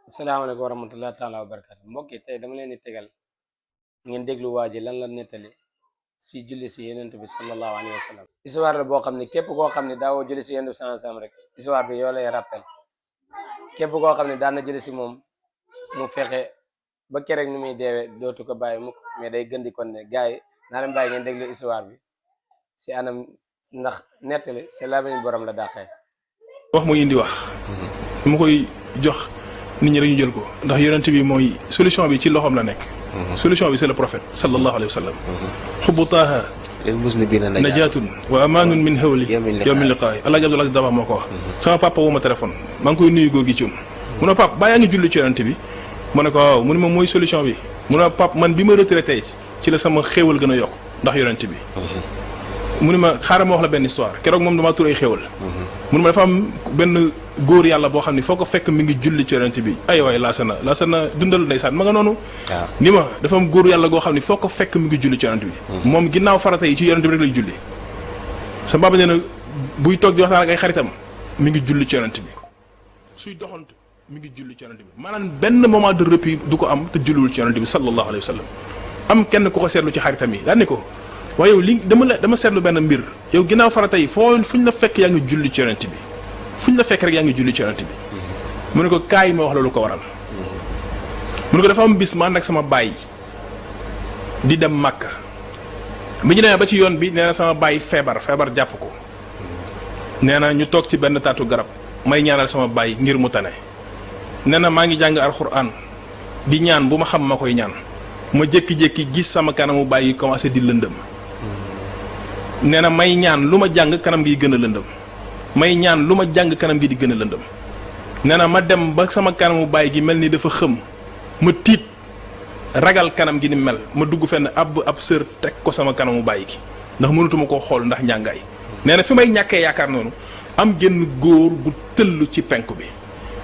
asalaamaaleykum wa rahmatulah taala wa barakaatu mbokk yi tey dama leen di tegal ngeen déglu waa ji lan la nettali si julli si yonent bi sallallahu alayhi wa sallam. histoire la boo xam ne képp koo xam ne daawoo julli si yonent bi sallallahu alayhi wa sallam rek histoire bi yoo lay rappel képp koo xam ne daan na julli si moom mu fexe ba keroog ni muy deewee dootu ko bàyyi mukk mais day gën di kon ne gars yi naa leen bàyyi ngeen déglu histoire bi si anam ndax nettali c'est la même borom la dàqee. wax mooy indi wax dama koy jox nit ñi dañu jël ko ndax yonent bi mooy solution bi ci loxoom la nekk. solution bi c'est le prophète sallallahu alayhi wa sallam. xubbu taaha lil muslimina najaatun wa amaanun min hawli yawmi liqaa'i Alaaji Abdul Aziz Dabakh moo ko wax. sama papa woo ma téléphone maa ngi koy nuyu góor gi ci mu ne papa baa yaa ngi julli ci yonent bi ma ne ko waaw mu ne ma mooy solution bi mu ne papa man bi ma retraité ci la sama xéewal gën a yokk ndax yonent bi. mu ne ma xaaral ma wax la benn histoire keroog moom damaa tur ay xéewal. mu ne ma dafa am benn góor yàlla boo xam ne foo ko fekk mi ngi julli ci yonent bi ay waay laasana dundal ndeysaan ma nga noonu. ni ma dafa am góor yàlla goo xam ne foo ko fekk mi ngi julli ci yonent bi. moom ginnaaw farata yi ci yonent bi rek lay julli. sa baaba nee na buy toog di waxtaan ak ay xaritam mi ngi julli ci yonent bi suy doxantu mi ngi julli ci yonent bi maanaam benn moment de repos du ko am te julliwul ci yonent bi sallallahu alayhi wa sallam. am kenn ku ko seetlu ci xaritam yi daan ni ko waaye yow li dama seetlu benn mbir yow ginnaaw farata yi fuñ la fekk yaa ngi julli ci yonent bi fuñ la fekk rek yaa ngi julli ci yonent bi. mu ne ko kaay ma wax la lu ko waral. mu ne ko dafa am bis ma ànd ak sama baay di dem Màkka bi ñu demee ba ci yoon bi nee na sama baay feebar jàpp ko nee na ñu toog ci benn taatu garab may ñaanal sama baay ngir mu tane nee na maa ngi jàng alxuraan di ñaan bu ma xam ma koy ñaan ma jékki-jékki gis sama kanamu baay yi commencé di lëndëm. nee na may ñaan lu ma jàng kanam gi gën a lëndëm may ñaan lu ma jàng kanam gi di gën a lëndëm nee na ma dem ba sama kanamu baay gi mel ni dafa xëm ma tiit ragal kanam gi ni mel ma dugg fenn ab sër teg ko sama kanamu baay gi ndax mënatuma koo xool ndax njàngaay. nee na fi may ñàkkee yaakaar noonu am genn góor gu tëll ci penku bi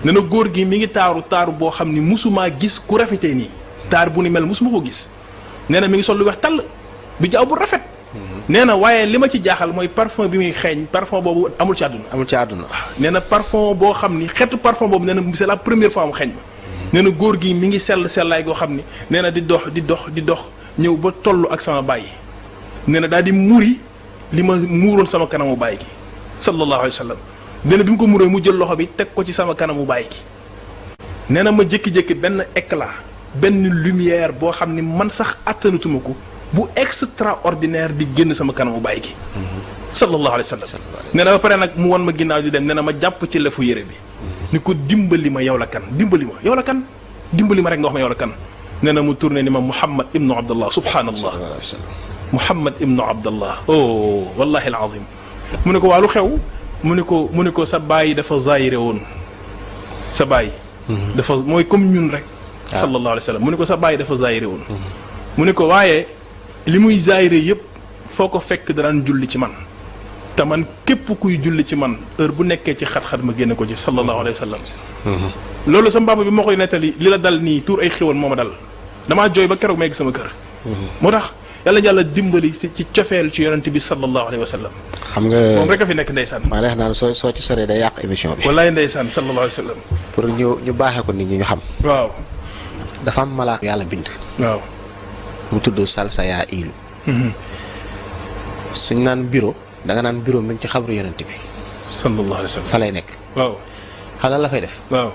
nee na góor gi mi ngi taaru boo xam ni musumaa gis ku rafetee nii taar bu ni mel musuma ko gis nee na mi ngi sol lu weex tàll bi jaaw bu rafet. nee na waaye li ma ci jaaxal mooy parfum bi muy xeeñ parfum boobu amul ci àdduna. nee na parfum boo xam ni xeetu parfum boobu nee na c'est la première fois mu xeeñ ma. nee na góor gi mi ngi sellaay goo xam ni nee na di dox ñëw ba tollu ak sama baay nee na daal di muri li ma muuroon sama kanamu baay gi sallallahu alayhi wa sallam. nee na bi mu ko muuree mu jël loxo bi teg ko ci sama kanamu baay gi. nee na ma jékki-jékki benn éclat benn lumière boo xam ni man sax attanatuma ko. bu extraordinaire di génn sama kanamu baay gi. sallallahu alayhi wa sallam. nee na ba pare nag mu won ma ginnaaw di dem nee na ma jàpp ci lefu yére bi. ni ko dimbali ma yow la kan dimbali ma rek nga wax ma yow la kan. nee na mu tourné ni ma Muhammad ibnu Abdallah subhanallah. Muhammad ibnu Abdallah. oh wallahi alazim. mu ne ko waa lu xew. mu ne ko sa baay dafa zaayire woon. sa baay. dafa mooy comme ñun rek. sallallahu alayhi wa sallam mu ne ko sa baay dafa zaayire woon. mu ne ko waaye. li muy zaayire yëpp foo ko fekk daan julli ci man te man képp kuy julli ci man heure bu nekkee ci xat-xat ma génne ko ci sallallahu alayhi wa sallam. loolu sama papa bi ma koy nettali li la dal nii tuur ay xéwal moo ma dal damaa jooy ba keroog may gis sama kër. moo tax yàlla dimbali ci cofeel ci yonent bi sallallahu alayhi wa sallam. xam nga moom rek a fi nekk ndeysaan. maa lay wax naan soo ci soree day yàq émission bi. wallaay ndeysaan sallallahu alayhi wa sallam. pour ñu baaxee ko nit ñi ñu xam. waaw. dafa am malaaka yàlla bind. waaw. mu tudd salsa yaa ilu. suñ naan bureau danga naan bureau mi ngi ci xabru yonent bi. sallallahu alayhi wa sallam fa lay nekk. waaw. xalal la fay def. waaw.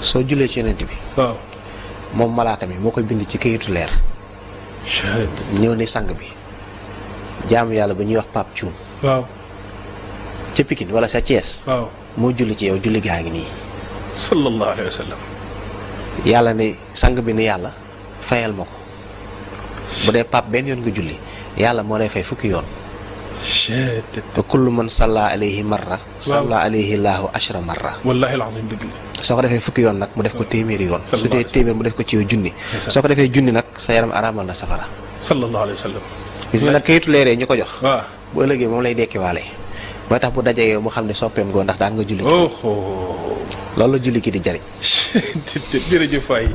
soo jullee ci yonent bi. waaw. moom malaaka mi moo koy bind ci kayitu leer. ñëw ne sang bi jaamu yàlla ba ñuy wax Pape Thioum. waaw. ca Pikine wala sa Thiès. waaw. moo julli ci yow julli gaa ngi nii. sallallahu alayhi wa sallam. yàlla ne sang bi ni yàlla fayal ma ko. bu dee Pape benn yoon nga julli yàlla moo lay fay fukki yoon. te kullu man salla alayhi marra. salla alayhi laahu ashra marra. wallahi alazim dëgg la. soo ko defee fukki yoon nag mu def ko téeméeri yoon. su dee téeméer mu def ko ci yow junni. soo ko defee junni nag sa yaram araamal na safara. sallallahu alayhi wa sallam. gis nga nag kayitu leeree ñu ko jox. waaw bu ëllëgee moom lay dekkiwaale. mooy tax bu dajee yow mu xam ne soppeem goo ndax daan nga julli. loolu la julli ki di jariñ. jërëjëf waay.